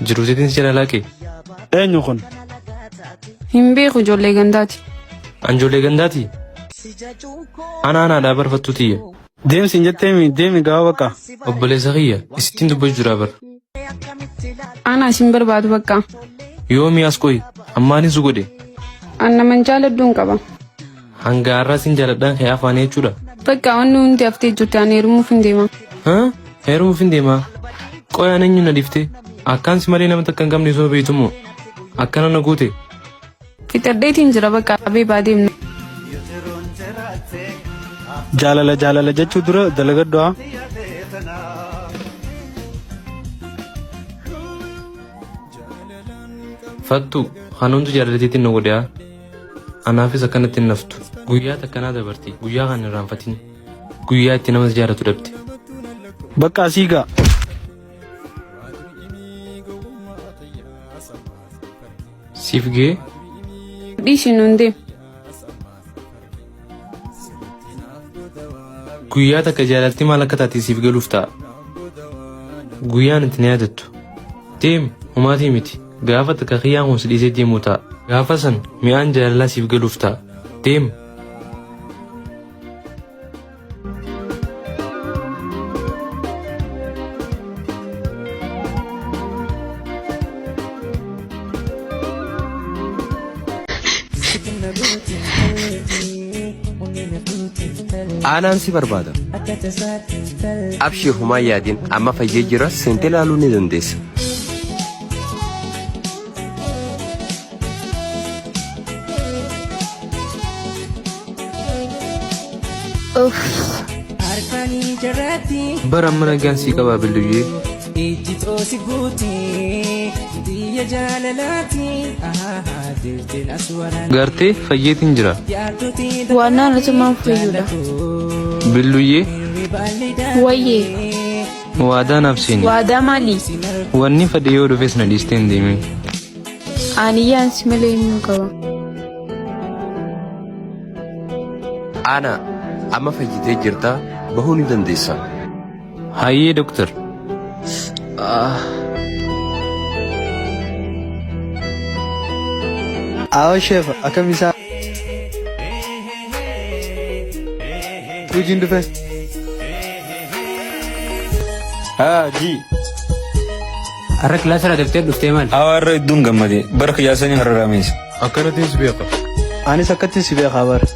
Jiruuteetiin si jala laaqe. Eenyu kun? Hin beeku ijoollee gandaati. An ijoollee gandaati. Ana anaadhaa barfattuu tiyya. Deemsi hin jetteemi deemi gaafa bakka. Obboleessa kiyya isittiin dubbachuu jira bar. Ana isin barbaadu bakka. Yoomi as qoyi ammaanin si godhe. An naman jaaladhuun qaba. Hanga har'aa sin jaaladhaan kee afaanii jechuudha. Bakka wanni hundi haftee jirti ani heerumuuf hin deema. Haa? Heerumuuf hin deemaa. Qoy an eenyu na dhiifte? Akkaan si malee nama takka hin qabne osoo beektu immoo akkana na goote. Fixadheetiin jira bakka abee deemna. Jaalala jaalala jechuu dura dalagadhu haa. Fattu kanumtu jaalalateetiin na godhe haa. Anaafis akkanatti hin naftu. Guyyaa takkanaa dabarti. Guyyaa kan hin irraanfatin. Guyyaa itti nama si jaalatu dhabde. Bakka asii gaa. Siif gee Dhiisi nuun deem. Guyyaa takka jaalalti maal akka taate siif galuuf ta'a. Guyyaan itti na yaadattu. Deemi homaatii miti. Gaafa takka kiyyaan kun si dhiisee deemuu ta'a. Gaafa san mi'aan jaalalaa siif galuuf ta'a. Deemi. Aanaan si barbaada. Abshir humaa yaadin amma fayyee jira seentee ilaaluu ni dandeessa. Bara amma nagaan sii qabaa billuyyee. Gartee fayyeetiin jira. Waannaan asumaan fayyuudha. Billuyyee Wayyee waadaa naaf seeni. waadaa maali? Wanni fedhe yoo dhufes na dhiistee hin deemin. Aniyyaan si malee eenyuun qaba? Aanaa amma fayyitee jirta bahuu ni dandeessa. Hayyee doktar. Aawwa sheef akkam isaa. Hojiin dhufe. Haa ji. Har'a kilaasa irraa daftee dhuftee maal? Haa har'a hedduun gammade. Bara kiyyaasanii har'a raameessa. Akkanattiin si beeka. Anis akkatti si beekaa bara.